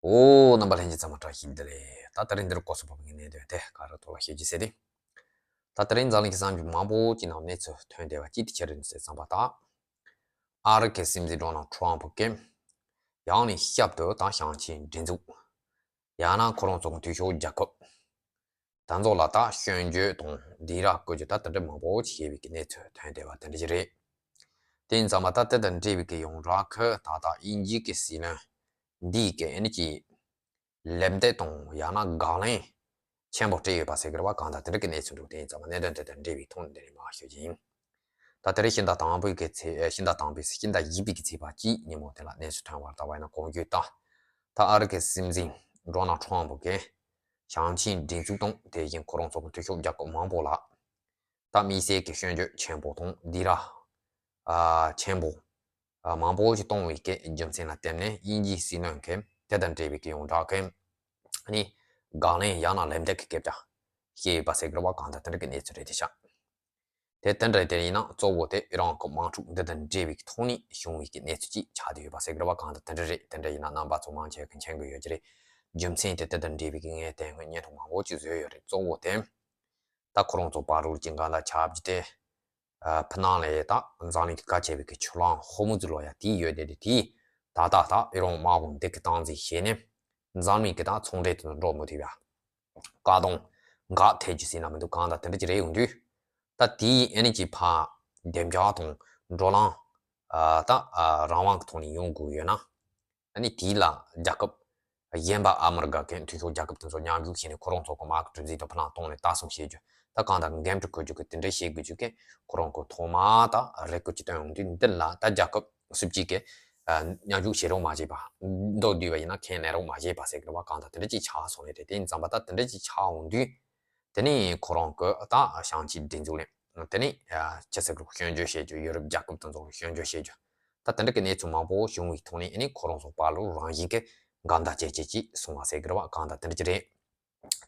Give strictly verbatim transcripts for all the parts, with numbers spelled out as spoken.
ཨོ། རྣམ་པ་ལྷན་རྒྱས་ཚང་མ་བཀྲ་ཤིས་བདེ་ལེགས། ད་དེ་རིང་འདིར་ཀོ་སོ་བ་གི་གནད་དོན་དེ་ག་རེ་ཐོག་ལ་བཤད་རྒྱུ་ཟེར་ཏེ། ད་དེ་རིང་འཛམ་གླིང་གི་གསར་འགྱུར་མང་པོ་ཅིག་ནང་གནས་ཚུལ་ཐོན་བསྡད་པ་ཅིག་དེ་ཆི་རེད་ཟེར་ཙམ་པ་ད། ཨ་རི་གི་སྲིད་འཛིན་ཌོ་ནལ་ཊམ་ཕུ་གིས་ཡང་ནས་བསྐྱར་དུ་ད་ཞིང་ཆེན་སྒྲིག་འཛུགས། ཡང་ན་ཁོ་རང་ཚོ་གི་འཐུས་ཤོར་རྒྱལ་ཁབ། ད་ཚོ་ལ་ད་སྐྱོན་བརྗོད་དང་སྡིགས་ར་བསྐུལ་རྒྱུ་ད་དེ་འདྲ་མང་པོ་ཞིག་བྱས་པའི་གི་གནས་ཚུལ་ཐོན་བསྡད་པ་དེ་འདྲ་ཞིག་རེད། དེ་ཡིན་ཙང་མ་ད་དེ་དང་འབྲེལ་བའི་གི་ཡོངས་གྲགས་ཁུལ་ད་ལྟ་དབྱིན་ཇི་གི་སྲིད་བློན་འདིའི་གི་ཨ་ནི་ཅིག་ལེབ་འདེད་དང་ཡང་ན་དགག་ལན་ཆེན་པོ་སྤྲད་ཡོད་པ་ཟེར་གི་རེད་བ། གང་ལྟར་དེ་འདྲ་གི་གནས་ཚུལ་འདུག་དེ་ཡིན་ཙང་མ་གནད་དོན་དེ་དང་འབྲེལ་བའི་ཐོག་ནས་འདི་ནས་མར་ཞུ་རྒྱུ་ཡིན། ད་དེ་རིང་ཕྱི་ཟླ་དང་པོའི་གི་ཚེས་ཕྱི་ཟླ་དང་པོའི་ཕྱི་ཟླ་བཞི་པའི་གི་ཚེས་པ་གཅིག་ཉིན་མོ་དེ་ལ་གནས་ཚུལ་ཐོན་པར་ལྟ་བ་ཡིན་ན་གོང་བརྗོད་ལྟར། ད་ཨ་རི་གི་སྲིད་འཛིན་ཌོ་ནལ་ཊམ་ཕུ་གིས་ཞིང་ཆེན་སྒྲིག་འཛུགས་དང་དེ་བཞིན་ཁོ་རང་ཚོ་གི་འཐུས་ཤོར་རྒྱལ་ཁབ་མང་པོ་ལ་ད་དམིགས་བསལ་གྱི་སྐྱོན་བརྗོད་ཆེན་པོ་དང་སྡིགས་ར་ཨ་ཆེན་པོ་ཨ་མང་པོ་ཞིག་གཏོང་བའི་གི་རྒྱུ་མཚན་ལ་བརྟེན་ནས་དབྱིན་ཇིའི་སྲིད་བློན་གྱིས་དེ་དང་འབྲེལ་བའི་གི་ཡོངས་གྲགས་ཀྱི་ནི་དགག་ལན་ཡང་ན་ལེབ་འདེད་ཀྱི་སྐད་ཆ་བཤད་ཡོད་པ་ཟེར་གི་རེད་བ། གང་ལྟར་དེ་འདྲ་གི་གནས་ཚུལ་རེད་དེ་ཤག་དེ་དེ་འདྲ་དེ་ཡིན་ན་གཙོ་བོ་དེ་ཨི་རན་གྱི་དམག་འཁྲུག་འདི་དང་འབྲེལ་བའི་ཐོག་ནས་བྱུང་བའི་གི་གནས་ཚུལ་ཅིག་ཆགས་བསྡད་ཡོད་པ་ཟེར་གི་རེད་བ། གང་ལྟར་དེ་འདྲ་རེད། དེ་འདྲ་ཡིན་ན་རྣམ་པ་ཚོ་མང་ཆེ་གིས་མཁྱེན་གྱི་ཡོད་ཀྱི་རེད། རྒྱུ་མཚན་དེ་དེ་དང་འབྲེལ་བའི་གི་ངས་དེ་སྔོན་བརྙན་ཐུང་མང་པོ་ཅིག་བཟོས་ཡོད་རེད། གཙོ་བོ་དེ་ད་ཁོ་རང་ཚོ་བར་དུ་ཅིག་འགལ་ཟླ་ཆགས་རྒྱུ་དེ། ཨ་ཕྱི་ནང་ལ་ད་འཛམ་གླིང་གི་ཁ་ཆེ་བའི་གི་ཆུ་གླང་ཧོར་མུ་ཛི་ལབ་ཡ་དེ་ཡོད་དེ་དེ་དེ་ད་ད་ད་ཨི་རན་དམག་དཔུང་འདི་གི་སྟངས་འཛིན་བྱས་ནས་འཛམ་གླིང་གི་ད་ཚོང་འབྲེལ་དེ་ཚོ་འགྲོ་མི་ཐུབ་ཡ། བཀག་སྡོམ་འགག་ཐེབས་རྒྱུ་ཟེར་ན་མི་འདུག་གང་ལྟར་དེ་འདྲ་ཅིག་རེད་ཡོང་དུས། ད་དེའི་ཨ་ནི་ཅིག་ཕར་བདེ་འཇགས་དང་བགྲོ་གླེང་ཨ་ད་ཨ་རང་དབང་གི་ཐོག་ནས་ཡོང་དགོས་ཡོད་ན། ཨ་ནི་དེའི་ལ་རྒྱལ་ཁབ་གཞན་པ་ཨ་མི་རི་ཀ་གི་འཐུས་ཤོར་རྒྱལ་ཁབ་དེ་ཚོ་མཉམ་ཞུགས་བྱས་ནས་ཁོ་རང་ཚོ་གི་དམག་གི་གྲུ་འཛིན་དང་ཕྱི་ནང་གཏོང་ནས་ལྟ་སྲུང་བྱེད་རྒྱུ། ད་གང་ལྟར་འགན་འཁྲི་འཁུར་རྒྱུ་གི་དེ་འདྲ་བྱེད་དགོས་རྒྱུ་གི་ཁོ་རང་གི་ཐོག་མ་ད་རེ་སྐུལ་གྱི་བཏོན་ཡོང་དུས། འདི་ལ་ད་རྒྱལ་ཁབ་སུ་གཅིག་གིས་ཨ་མཉམ་ཞུགས་བྱེད་རོགས་མ་བྱས་པ། མདོར་བསྡུས་པ་ཡིན་ན་ཁས་ལེན་རོགས་མ་བྱས་པ་ཟེར་གི་རེད་བ། གང་ལྟར་དེ་འདྲ་ཅིག་ཆགས་སོང་ནས་རེད། དེ་ཡིན་ཙང་མ་ད་དེ་འདྲ་ཅིག་ཆགས་འོང་དུས། དེ་ནས་ཁོ་རང་གི་ད་ཞིང་ཆེན་སྒྲིག་འཛུགས་ལས་དེ་ནས་ཨ་ཅི་ཟེར་གི་རེད། སྐྱོན་བརྗོད་བྱེད་རྒྱུ། ཡོ་རོབ་རྒྱལ་ཁབ་དེ་ཚོ་གི་སྐྱོན་བརྗོད་བྱེད་རྒྱུ། ད་དེ་འདྲ་གི་གནས་ཚུལ་མང་པོ་བྱུང་བའི་ཐོག་ནས་ཨ་ནི་ཁོ་རང་ཚོ་བར་ལ་རང་བཞིན་གྱི་འགལ་ཟླ་ཇེ་ཆེ་ཇེ་ཆེ་སོང་བ་ཟེར་གི་རེད་བ། གང་ལྟར་དེ་འདྲ་ཅིག་རེད།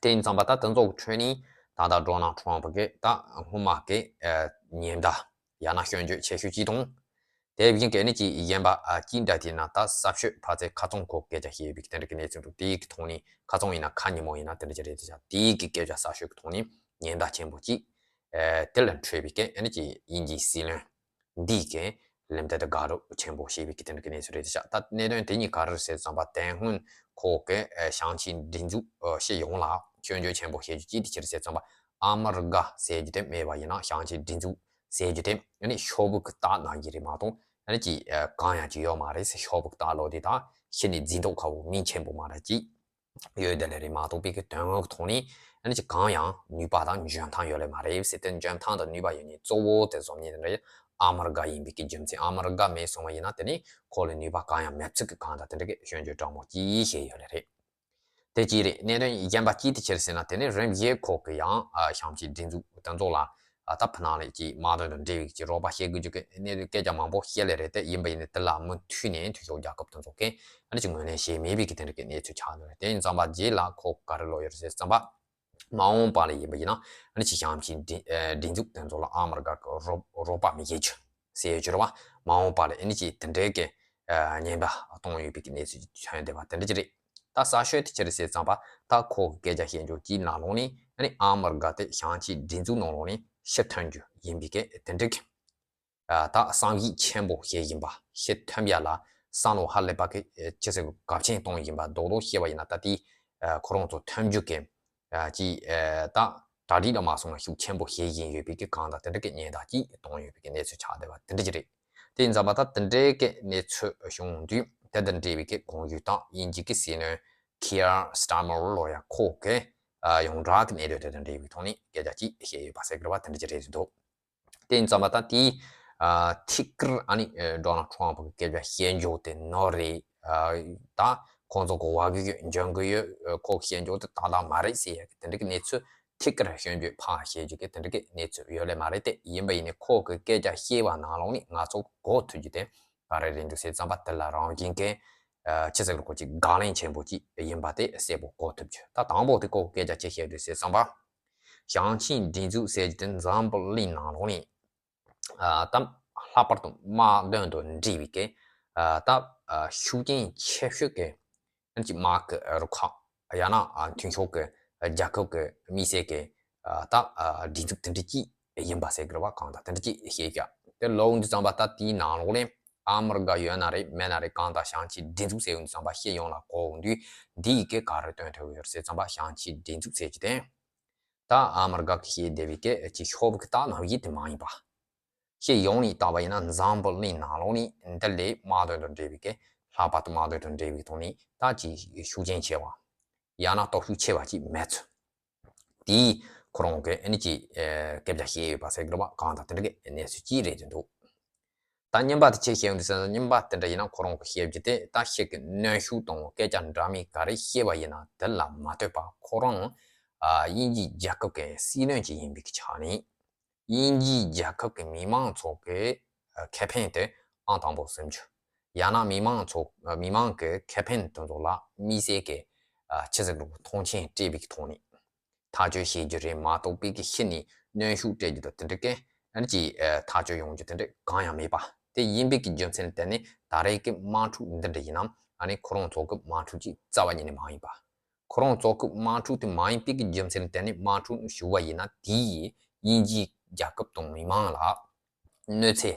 དེ་ཡིན་ཙང་མ་ད་དེ་ཚོ་གི་ཁྲོད་ནས་ད་ལྟ་ཌོ་ནལ་ཊམ་ཕུ་གིས་ད་སྔོན་མ་གི་ཨ་ཉེན་བརྡ་ཡང་ན་སྐྱོན་བརྗོད་ཆེ་ཤོས་གཅིག་དང་། དེ་བཞིན་གྱི་ཨ་ནི་ཅིག་གཞན་པ་ཨ་ཅི་འདྲ་དེ་ན་ད་གསར་ཤོས་ཕར་ཚད་ཁ་ཚོན་ཁོ་སྐད་ཆ་བཤད་པའི་དེ་འདྲ་གི་གནས་ཚུལ་འདུག་དེའི་གི་ཐོག་ནས་ཁ་ཚོན་ཡིན་ན་ཁ་ཉིན་མོ་ཡིན་ན་དེ་འདྲ་ཅིག་རེད་དེ་ཤག་དེའི་གི་སྐད་ཆ་གསར་ཤོས་གི་ཐོག་ནས་ཉེན་བརྡ་ཆེན་པོ་ཅིག་ཨ་དེ་ལ་འཕྲོད་པའི་གི་ཨ་ནི་ཅིག་དབྱིན་ཇིའི་སྲིད་བློན་འདིའི་གི་ལེབ་འདེད་དང་དགག་རུ་ཆེན་པོ་བྱས་པའི་གི་དེ་འདྲ་གི་གནས་ཚུལ་རེད་དེ་ཤག་ད་གནད་དོན་དེ་གཉིས་ག་རེ་རེད་ཟེར་ཙམ་པ། དེ་སྔོན་ཁོ་གི་ཨ་ཞིང་ཆེན་སྒྲིག་འཛུགས་ཨ་སྤྱི་ཡོངས་ལ་སྐྱོན་བརྗོད་ཆེན་པོ་བྱེད་རྒྱུ་ཅི་དེ་ཅི་རེད་ཟེར་ཙམ་པ། ཨ་མི་རི་ཀ་ཟེར་རྒྱུ་དེ་མེད་པ་ཡིན་ན་ཞིང་ཆེན་སྒྲིག་འཛུགས་ཟེར་རྒྱུ་དེ་ཨ་ནི་ཤོག་བུ་གི་རྟགས་ནང་བཞིན་རེད་མ་གཏོགས་ཨ་ནི་ཅིག་ཨ་གང་ཡང་ཅིག་ཡོད་མ་རེད་ཟེར། ཤོག་བུ་གི་རྟགས་ལོ་དེ་དང་ཕྱི་ནས་རྫིག་མདོག་ཁ་པོ་མིང་ཆེན་པོ་མ་རེད་ཅིག་ཡོད་དེ་ལས་རེད་མ་གཏོགས་པའི་གི་དོན་དངོས་ཀྱི་ཐོག་ནས་ཨ་ནི་ཅིག་གང་ཡང་ནུས་པ་དང་འཇོན་ཐང་ཡོད་ལེ་མ་རེད་ཟེར། དེ་འཇོན་ཐང་དང་ནུས་པ་ཡོད་མཁན་གཙོ་བོ་དེ་བཟོ་མཁན་དེ་འདྲ་ཨ་མི་རི་ཀ་ཡིན་པའི་གི་རྒྱུ་མཚན། ཨ་མི་རི་ཀ་མེད་སོང་བ་ཡིན་ན་དེ་ནི་ཁོ་ལ་ནུས་པ་གང་ཡང་མེད་ཚུལ་གྱི་གང་ལྟར་དེ་འདྲ་གི་སྐྱོན་བརྗོད་དྲང་མོ་ཅིག་བྱས་ཡོད་ལེ་རེད། དེ་གཅིག་རེད། གནད་དོན་གཞན་པ་གཅིག་དེ་ཅི་རེད་ཟེར་ན། དེ་ནི་རིམ་བཞིན་ཁོ་གི་ཡང་ཨ་ཞིང་ཆེན་སྒྲིག་འཛུགས་དེ་ཚོ་ལ་ཨ་ད་ཕྱི་ནང་ལ་ཅིག་དམག་དོན་དང་འབྲེལ་བའི་ཅིག་རོགས་པ་བྱེད་དགོས་རྒྱུ་གི་གནད་དོན་སྐད་ཆ་མང་པོ་བཤད་ལེ་རེད། དེ་ཡིན་པ་ཡིན་ནའི་དེ་ལ་མུ་མཐུད་ནས་འཐུས་ཤོར་རྒྱལ་ཁབ་དེ་ཚོ་གིས་ཨ་ནི་ཅིག་ངོས་ལེན་བྱས་མེད་པའི་གི་དེ་འདྲ་གི་གནས་ཚུལ་ཆགས་འདུག་རེད། དེ་ཡིན་ཙང་པ་རྗེས་ལ་ཁོ་ག་རེ་ལབ་ཡོད་རེད་ཟེར་ཙམ་པ། མ་འོངས་པ་ལ་ཡིན་པ་ཡིན་ན་ཨ་ནི་ཅིག་ཞིང་ཆེན་སྒྲིག་ཨ་སྒྲིག་འཛུགས་དེ་ཚོ་ལ་ཨ་མི་རི་ཀ་གི་རོགས་རོགས་པ་མི་བྱེད་རྒྱུ་ཟེར་ཡོད་རྒྱུ་རེད་བ། མ་འོངས་པ་ལ་ཨ་ནི་ཅིག་དེ་འདྲའི་གི་ཨ་ཉེན་བརྡ་གཏོང་ཡོད་པའི་གི་གནས་ཚུལ་ཐོན་བསྡད་པ་དེ་འདྲ་ཅིག་རེད། ད་གསར་ཤོས་དེ་ཅི་རེད་ཟེར་ཙམ་པ། ད་ཁོ་གི་སྐད་ཆ་བཤད་རྒྱུ་ཅིག་ནང་ལོགས་ནས་ཨ་ནི་ཨ་མི་རི་ཀ་དེ་ཞིང་ཆེན་སྒྲིག་འཛུགས་ནང་ལོགས་ནས་ཕྱིར་ཐོན་རྒྱུ་ཡིན་པའི་གི་དེ་འདྲའི་གི་ཨ་ད་བསམ་གཞིག་ཆེན་པོ་བྱེད་བཞིན་པ། ཕྱིར་ཐོན་ཡ་ལ་བསམ་བློ་ཧ་ལས་པ་གི་ཅི་ཟེར་དགོས། གལ་ཆེན་གཏོང་བཞིན་པ་རྡོག་རྡོག་བཤད་པ་ཡིན་ན། ད་དེ་ཨ་ཁོ་རང་ཚོ་ཐོན་རྒྱུ་གི་ཨ་ཅིག་ཨ་ད་གྲ་སྒྲིག་ལ་མ་སོང་ན་ཤུགས་ཆེན་པོ་བྱེད་བཞིན་ཡོད་པའི་གི་གང་ལྟར་དེ་འདྲ་གི་ཉེན་བརྡ་ཅིག་གཏོང་ཡོད་པའི་གི་གནས་ཚུལ་ཆགས་བསྡད་པ་དེ་འདྲ་ཅིག་རེད། དེ་ཡིན་ཙང་པ་ད་དེ་འདྲའི་གི་གནས་ཚུལ་བྱུང་དུས་དེ་དང་འབྲེལ་བའི་གི་གོང་ཞུས་དང་དབྱིན་ཇི་གི་སྲིད་བློན་ཁི་ཡར་སི་ཊར་མར་ལབ་ཡ་ཁོ་གི་ཨ་ཡོངས་གྲགས་གི་གནད་དོན་དེ་དང་འབྲེལ་བའི་ཐོག་ནས་སྐད་ཆ་ཅིག་བཤད་ཡོད་པ་ཟེར་གི་རེད་བ། དེ་འདྲ་ཅིག་རེད་འདུག་དེ་ཡིན་ཙང་མ་ད་དེའི་ཨ་ཐད་ཀར་ཨ་ནི་ཨ་ཌོ་ནལ་ཊམ་ཕུ་གི་སྐད་ཆ་བཤད་རྒྱུ་དེ་ནོར་རེད། ཨ་ད་ཁོང་ཚོ་གི་བ་གི་གི་འཇོན་གི་ཡོད། ཨ་ཁོ་བཤད་རྒྱུ་དེ་ཏག་ཏག་མ་རེད་ཟེར་ཡ་གི་དེ་འདྲ་གི་གནས་ཚུལ་ཐད་ཀར་སྐྱོན་བརྗོད་ཕར་བཤད་རྒྱུ་གི་དེ་འདྲ་གི་གནས་ཚུལ་ཡོད་ལེ་མ་རེད་དེ། ཡིན་པ་ཡིན་ནའི་ཁོ་གི་སྐད་ཆ་བཤད་པ་ནང་ལོགས་ནས་ང་ཚོ་གོ་ཐུབ་རྒྱུ་དེ་ག་རེ་རེད་འདུག་ཟེར་ཙམ་པ། དེ་ལ་རང་བཞིན་གི་ཨ་ཅི་ཟེར་དགོས། ཅིག་དགག་ལན་ཆེན་པོ་ཅིག་ཡིན་པ་དེ་གསལ་པོ་གོ་ཐུབ་རྒྱུ། ད་དང་པོ་དེ་ཁོ་གི་སྐད་ཆ་ཅི་བཤད་རེད་ཟེར་ཙམ་པ། ཞིང་ཆེན་སྒྲིག་འཛུགས་ཟེར་རྒྱུ་དེ་འཛམ་བུ་གླིང་ནང་ལོགས་ནས་ཨ་ད་ལྷག་པར་དུ་དམག་དོན་དང་འབྲེལ་བའི་གི་ཨ་ད་ཨ་ཤུགས་རྐྱེན་ཆེ་ཤོས་ཀྱི་ ཨ་ནི་ཅིག་དམག་གི་རུ་ཁག་ཡང་ན་ཨ་མཐུན་ཕྱོགས་ཀྱི་རྒྱལ་ཁབ་ཀྱི་དམིགས་བསལ་གྱི་ཨ་ད་ཨ་སྒྲིག་འཛུགས་དེ་འདྲ་ཅིག་ཡིན་པ་ཟེར་གི་རེད་བ། གང་ལྟར་དེ་འདྲ་ཅིག་བཤད་ཀྱང་དེ་ལོ་འདི་ཙམ་པ་ད་དེའི་ནང་ལོགས་ནས་ཨ་མི་རི་ཀ་ཡོད་ན་རེད་མེད་ན་རེད། གང་ལྟར་བྱང་ཆུབ་སྒྲིག་འཛུགས་ཟེར་བ་འདི་ཙམ་པ་བཤད་ཡོང་ལ་གོ་འོང་དུས་འདི་ཡི་གེ་ག་རེ་སྟོན་ཐུབ་ཡོད་ཟེར་ཙམ་པ་བྱང་ཆུབ་སྒྲིག་འཛུགས་ཟེར་གྱི་དེ། ད་ཨ་མི་རི་ཀ་གི་བཤད་བསྡད་པའི་སྐད་ཀྱི་ཤོབ་ཀྱི་ད་ནང་བཞིན་དེ་མ་ཡིན་པ། ཤེས་ཡོང་ནས་བལྟས་པ་ཡིན་ན་འཛམ་བུ་གླིང་ནང་ལོགས་ནས་འདི་ལས་དམག་དོན་དང་འབྲེལ་བའི་སྐད་ལྷག་པར་དུ་དམག་དོན་དང་འབྲེལ་བའི་ཐོག་ནས་ད་ཅིག་ཤུགས་རྐྱེན་ཆེ་བ། ཡང་ན་སྟོབས་ཤུགས་ཆེ་བ་ཅིག་མེད་ཚུལ། དེས་ཁོ་རང་གི་ཨ་ནི་ཅིག་སྐད་ཆ་བཤད་ཡོད་པ་ཟེར་གི་རེད་བ། གང་ལྟར་དེ་འདྲ་གི་གནས་ཚུལ་ཅིག་རེད་འདུག་ད་རྙིང་པ་དེ་ཆེ་བཤད་ཡོང་དུས་ཙང་རྙིང་པ་དེ་འདྲ་ཡིན་ན་ཁོ་རང་གི་བཤད་རྒྱུ་དེ་ད་ཤེས་ཀྱི་གནོན་ཤུགས་དང་སྐད་ཆ་འདྲ་མིན་ག་རེ་བཤད་པ་ཡིན་ན་དེ་ལ་མ་ལྟོས་པར་ཁོ་རང་ཨ་དབྱིན་ཇིའི་རྒྱལ་ཁབ་ཀྱི་སྲིད་བློན་ཅིག་ཡིན་པའི་ཆ་ནས་དབྱིན་ཇིའི་རྒྱལ་ཁབ་ཀྱི་མི་མང་ཚོ་གི་ཁེ་ཕན་དེ་ཨང་དང་པོ་སེམས་རྒྱུ། ཡང་ན་མི་མང་ཚོ་མི་མང་གི་ཁེ་ཕན་དེ་ཚོ་ལ་དམིགས་བསལ་གྱི་ཆི་ཟེར་དགོས་མཐོང་ཆེན་སྤྲད་པའི་ཐོག་ནས། ཐག་གཅོད་བྱེད་རྒྱུ་རེད་མ་གཏོགས་པའི་གི་ཕྱི་ནས་གནོན་ཤུགས་སྤྲད་རྒྱུ་དང་དེ་འདྲ་གི་ཨ་ནི་ཅིག་ཨ་ཐག་གཅོད་ཡོང་རྒྱུ་དེ་འདྲ་གང་ཡང་མེད་པ། དེ་ཡིན་པའི་གི་རྒྱུ་མཚན་ལ་བརྟེན་ནས་ད་རེས་ཀྱི་དམག་འཁྲུག་འདི་འདྲ་ཡིན་ནམ་ཨ་ནི་ཁོ་རང་ཚོ་གི་དམག་འཁྲུག་ཅིག་རྩ་བ་ཉིད་ནས་མ་ཡིན་པ། ཁོ་རང་ཚོ་གི་དམག་འཁྲུག་དེ་མ་ཡིན་པའི་གི་རྒྱུ་མཚན་ལ་བརྟེན་ནས་དམག་འཁྲུག་ཞུགས་པ་ཡིན་ན་དེ་ཡིས་དབྱིན་ཇིའི་རྒྱལ་ཁབ་དང་མི་མང་ལ་གནོད་འཚེ།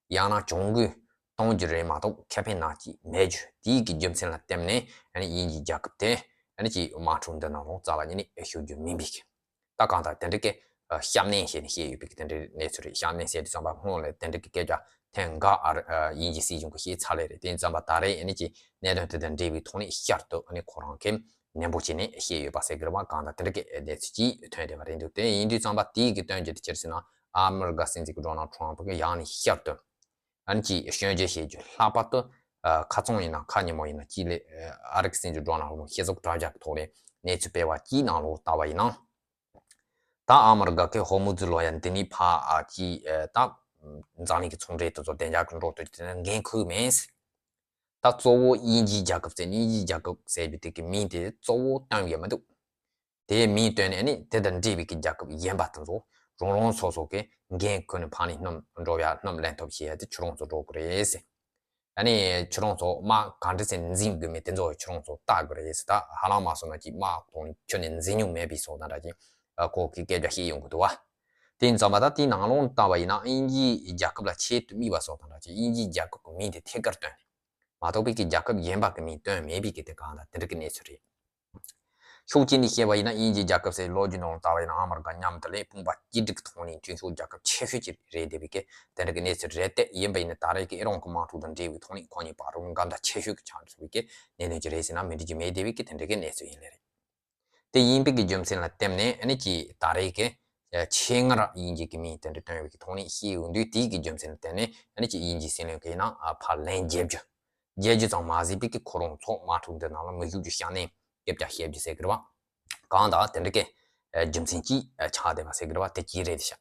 ཡང་ན་གྱོང་གུན་གཏོང་རྒྱུ་རེད་མ་གཏོགས་ཁེ་ཕན་ནང་གཅིག་མེད་རྒྱུ་དེའི་གི་རྒྱུ་མཚན་ལ་བརྟེན་ནས་ཨ་ནི་དབྱིན་ཇིའི་རྒྱལ་ཁབ་དེ་ཨ་ནི་ཅིག་དམག་འཁྲུག་འདི་ནང་ལོགས་རྩ་བ་ཉིད་ནས་ཞུགས་རྒྱུ་མིན་པའི་གི། ད་གང་ལྟར་དེ་འདྲ་གི་ཨ་བཤམས་གནས་བྱས་ནས་བཤད་ཡོད་པའི་གི་དེ་འདྲའི་གནས་ཚུལ་རེད། བཤམས་གནས་ཟེར་དུས་ཙམ་པ་སྔོན་ལ་དེ་འདྲ་གི་སྐད་ཆ་ཐེངས་འགའ་ཨ་རི་ཨ་དབྱིན་ཇིའི་སྲིད་གཞུང་གིས་བཤད་ཚར་ལེ་རེད། དེ་ཙམ་པ་ད་རེས་ཨ་ནི་ཅིག་གནད་དོན་དེ་དང་འབྲེལ་བའི་ཐོག་ནས་བསྐྱར་དུ་ཨ་ནི་ཁོ་རང་གིས་ནན་པོ་བྱས་ནས་བཤད་ཡོད་པ་ཟེར་གི་རེད་བ། གང་ལྟར་དེ་འདྲ་གི་གནས་ཚུལ་ཅིག་ཐོན་བསྡད་པ་རེད་འདུག་དེ་ཡིན་དུས་ཙམ་པ་དེའི་གི་དོན་རྒྱུ་དེ་ཅི་རེད་ཟེར་ན་ཨ་མི་རི་ཀ་སྲིད་འཛིན་གི་ཌོ་ནལ་ཊམ་ཕི་གི་ཡང་ནས་བསྐྱར་དུ་ཨ་ནི་ཅིག་སྐྱོན་བརྗོད་བྱེད་རྒྱུ་ལྷག་པར་དུ་ཨ་ཁ་རྩང་ཡིན་ན་ཁ་ཉིན་མོ་ཡིན་ན་ཅིག་ལས་ཨ་རི་གི་སྲིད་འཛིན་ཌོ་ནལ་ཊམ་ཕི་ཤེས་ཚོགས་དྲ་རྒྱ་གི་ཐོག་ནས་གནས་ཚུལ་སྤེལ་བ་ཅིག་ནང་ལོགས་ལྟ་བ་ཡིན་ན། ད་ཨ་མི་རི་ཀ་གི་ཧོར་མུ་ཛི་ལོ་ཡ་འདི་ནས་ཕར་ཨ་ཅིག་ཨ་ད་འཛམ་གླིང་གི་ཚོང་འབྲེལ་དེ་ཚོ་བདེ་འཇགས་ཀྱི་འགྲོ་སྡོད་ཀྱི་དེ་ནས་འགན་ཁུར་མེད། ད་གཙོ་བོ་དབྱིན་ཇིའི་རྒྱལ་ཁབ་ཟེར་དབྱིན་ཇིའི་རྒྱལ་ཁབ་ཟེར་རྒྱུ་དེ་གི་མིང་དེ་གཙོ་བོ་བཏོན་ཡོད་མི་འདུག་དེའི་མིང་བཏོན་ནས་ནི་དེ་དང་འབྲེལ་བའི་གི་རྒྱལ་ཁབ་གཞན་པ་དེ་ཚོ་རང་རང་སོ་སོ་གི་འགན་ཁུར་ནས་ཕར་ནས་སྣུམ་འགྲོ་ཡ་སྣུམ་ལེན་ཐབས་བྱེད་ཡ་དེ་ཁྱོད་རང་ཚོ་འགྲོ་དགོས་རེད་ཟེར། ཨ་ནི་ཁྱོད་རང་ཚོ་དམག་ག་འདྲ་ཟེར་འཛིང་དགོས་མིན་དེ་ཚོ་ཁྱོད་རང་ཚོ་བལྟ་དགོས་རེད་ཟེར། ད་ཧ་ལམ་མ་སོང་ན་ཅིག་དམག་གཏོང་ནས་ཁྱོད་ནས་འཛིང་མྱོང་མེད་པའི་སོགས་དང་འདྲ་ཅིག་ཁོ་གི་སྐད་ཆ་བཤད་ཡོང་གི་འདུག་བ། དེ་ཡིན་ཙང་མ་ད་དེའི་ནང་ལོགས་བལྟ་བ་ཡིན་ན་དབྱིན་ཇིའི་རྒྱལ་ཁབ་ལ་ཆེད་དུ་དམིགས་པ་སོགས་དང་འདྲ་ཅིག་དབྱིན་ཇིའི་རྒྱལ་ཁབ་ཀྱི་མིང་དེ་ཐད་ཀར་བཏོན་ནས། མ་གཏོགས་པའི་གི་རྒྱལ་ཁབ་གཞན་པ་གི་མིང་བཏོན་མེད་པའི་གི་དེ་གང་དང་དེ་འདྲ་གི་གནས་ཚུལ་རེད། ཤུགས་ཅན་ནས་བཤད་པ་ཡིན་ན་དབྱིན་ཇིའི་རྒྱལ་ཁབ་ཟེར་ལོ་རྒྱུས་ནང་ལ་བལྟ་བ་ཡིན་ན་ཨ་མི་རི་ཀ་མཉམ་དུ་ལས་དཔུང་པ་གཅིག་སྒྲིལ་གི་ཐོག་ནས་མཐུན་ཕྱོགས་རྒྱལ་ཁབ་ཆེ་ཤོས་ཅིག་རེད་བསྡད་པའི་གི་དེ་འདྲ་གི་གནས་ཚུལ་རེད་དེ། ཡིན་པ་ཡིན་ན་ད་རེས་ཀྱི་ཨི་རན་གི་དམག་འཁྲུག་དང་འབྲེལ་བའི་ཐོག་ནས་ཁོ་གཉིས་བར་དུ་འགལ་ཟླ་ཆེ་ཤོས་ཀྱི་ཆགས་ཚུལ་བའི་གི་གནད་དོན་ཅིག་རེད་ཟེར་ན་མི་འགྲིག་རྒྱུ་མེད་བསྡད་པའི་གི་དེ་འདྲ་གི་གནས་ཚུལ་ཡིན་ལེ་རེད། དེ་ཡིན་པའི་གི་རྒྱུ་མཚན་ལ་བརྟེན་ནས་ཨ་ནི་ཅིག་ད་རེས་ཀྱི་ཆེད་མངགས་དབྱིན་ཇི་གི་མིང་དེ་འདྲ་བཏོན་ཡོད་པའི་གི་ཐོག་ནས་བཤད་ཡོང་དུས་དེའི་གི་རྒྱུ་མཚན་ལ་བརྟེན་ནས་ཨ་ནི་ཅིག་དབྱིན་ཇིའི་སྲིད་བློན་གྱིས་ཡིན་ན་ཕར་ལན་འཇལ་རྒྱུ། རྒྱལ་སྤྱི་ཙམ་མ་ཟད་པའི་གི་ཁོ་རང་ཚོ་དམག་འཁྲུག་འདི་ནང་ལ་མི་ཞུགས་རྒྱུ་བཤམས་གནས་སྐད་ཆ་བཤད་རྒྱུ་ཟེར་གི་རེད་བ། གང་དང་དེ་འདྲ་གི་རྒྱུ་མཚན་གྱིས་ཆགས་བསྡད་པ་ཟེར་གི་རེད་བ། དེ་གྱིས་རེད་ཤག་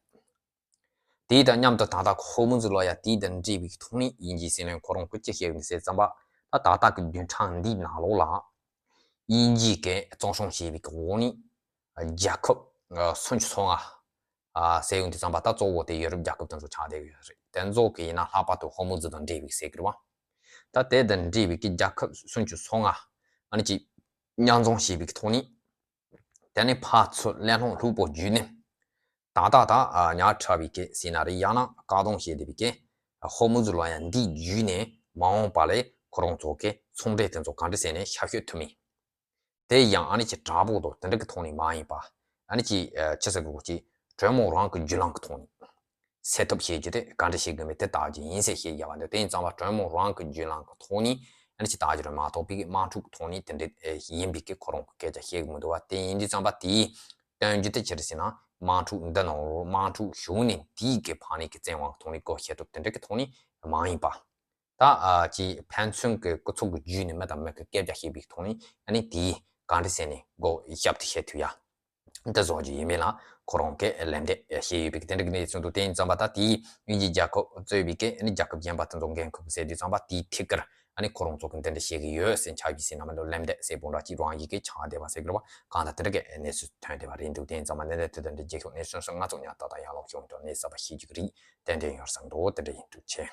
དེ་དང་མཉམ་དུ་ད་ལྟ་ཧོར་མུ་ཛི་ལོ་ཡ་དེ་དང་འབྲེལ་བའི་ཐོག་ནས་དབྱིན་ཇིའི་སྲིད་བློན་ཁོ་རང་གིས་ཅི་བཤད་ཡོད་ཟེར་ཙམ་པ། ད་ད་ལྟ་གི་བདུན་ཕྲག་འདིའི་ནང་ལོགས་ལ་དབྱིན་ཇི་གིས་བཙན་བྱོལ་བྱས་པའི་གི་འོག་ནས་རྒྱལ་ཁབ་སུམ་ཅུ་སོ་ལྔ་ཟེར་ཡོང་དུས་ཙམ་པ། ད་གཙོ་བོ་དེ་ཡོ་རོབ་རྒྱལ་ཁབ་དེ་ཚོ་ཆགས་བསྡད་ཡོད་རེད། དེ་ཚོ་གི་ཡིན་ན་ལྷག་པར་དུ་ཧོར་མུ་ཛི་དང་འབྲེལ་བའི་ཟེར་གི་རེད་བ། ད་དེ་དང་འབྲེལ་བའི་གི་རྒྱལ་ཁབ་སུམ་ཅུ་སོ་ལྔ་ཨ་ནི་ཅིག་མཉམ་འཛོམས་བྱས་པའི་གི་ཐོག་ནས། དེ་ནས་ཕར་ཚུར་གླེང་སློང་ལྷུག་པོ་བརྒྱུད་ནས། ད་ལྟ་ད་ཉག་ཕྲ་བའི་གི་ཟེར་ན་རེད། ཡང་ན་བཀག་སྡོམ་བྱས་བསྡད་པའི་གི་ཧོར་མུ་ཛི་ལོ་ཡ་འདི་བརྒྱུད་ནས་མ་འོངས་པ་ལས་ཁོ་རང་ཚོ་གི་ཚོང་འབྲེལ་དེ་ཚོ་ག་འདྲ་ཟེར་ནས་ཤར་བསྐྱོད་ཐུབ་མིན། དེ་ཡང་ཨ་ནི་ཅིག་དྲག་པོ་དང་དེ་འདྲ་གི་ཐོག་ནས་མ་ཡིན་པ། ཨ་ནི་ཅིག་ཆི་ཟེར་དགོས་ཀྱི་གྲོས་མོལ་རང་གི་བརྒྱུད་ལམ་གི་ཐོག་ནས་སེལ་ཐབས་བྱེད་རྒྱུ་དེ་ག་འདྲ་བྱེད་དགོས་མིན་དེ་ལྟ་རྒྱུ་ཡིན་ཟེར་བཤད་ཡ་བ་འདུག་དེ་ཡིན་ཙང་བ་གྲོས་མོལ་རང་གི་བརྒྱུད་ལམ་གི་ཐོག་ནས་ཨ་ནི་ཅིག་ལྟ་རྒྱུ་རེད་མ་གཏོགས་པའི་དམག་འཁྲུག་གི་ཐོག་ནས་དེ་འདྲ་ཡིན་པའི་གི་ཁོ་རང་གི་སྐད་ཆ་བཤད་གི་མི་འདུག་བ། དེ་ཡིན་དུས་ཙམ་པ་དེའི་སྟོན་རྒྱུ་དེ་ཅི་རེད་ཟེར་ན་དམག་འཁྲུག་འདི་ནང་ལོགས་དམག་འཁྲུག་བྱུང་ནས་དེའི་གི་ཕ་ནས་གི་བཙན་དབང་གི་ཐོག་ནས་སྒོ་ཕྱེ་ཐུབ་དེ་འདྲ་གི་ཐོག་ནས་མ་ཡིན་པ། ད་ཨ་ཅིག་ཕན་ཚུན་གྱི་སྐུ་ཚབ་ཀྱི་བརྒྱུད་ནས་མི་དང་མི་གི་སྐད་ཆ་བཤད་པའི་ཐོག་ནས་ཨ་ནི་དེའི་ག་འདྲ་ཟེར་ནས་སྒོ་ཞབས་ཏུ་བྱེད་ཐུབ་ཡ། འདི་བཟོ་རྒྱུ་ཡིན་མིན་ལ་ཁོ་རང་གིས་ལན་འདེབས་བྱས་ཡོད་པའི་དེ་འདྲ་གི་གནས་ཚུལ་འདུག་དེ་ཡིན་ཙམ་པ་ད་དེའི་དབྱིན་ཇིའི་རྒྱལ་ཁབ་གཙོས་པའི་གི་ཨ་ནི་རྒྱལ་ཁབ་གཞན་པ་དེ་ཚོ་འགན་འཁུར་གི་ཟེར་དུས་ཙམ་པ་དེའི་ཐད་ཀར་ཨ་ནི་ཁོ་རང་ཚོ་གི་འདི་འདྲ་བཤད་གི་ཡོད་ཟེར་ཆགས་ཡོད་ཟེར་ན་མི་འདུག་ལན་འདེབས་ཟེར་པོ་འདྲ་ཅིག་རང་ཡིག་གི་ཆགས་བསྡད་པ་ཟེར་གི་རེད་བ། གང་ལྟར་དེ་འདྲ་གི་གནས་ཚུལ་ཐོན་བསྡད་པ་རེད་འདུག་དེ་ཡིན་ཙམ་པ་གནད་དོན་དེ་འདྲ་རྒྱལ་ཁབ་གནས་ཚུལ་སོགས་ང་ཚོ་ཉག་ཏག་ཏག་ཡང་ལོག་བྱུང་དུས་གནས་ཚུལ་གསར་པ་ཤེས་རྒྱུ་གི་རེད། ཏན་ཏན་ཡོད་བསམ་འདུག་དེ་འདྲ་ཡིན་འདུག་ཆེ།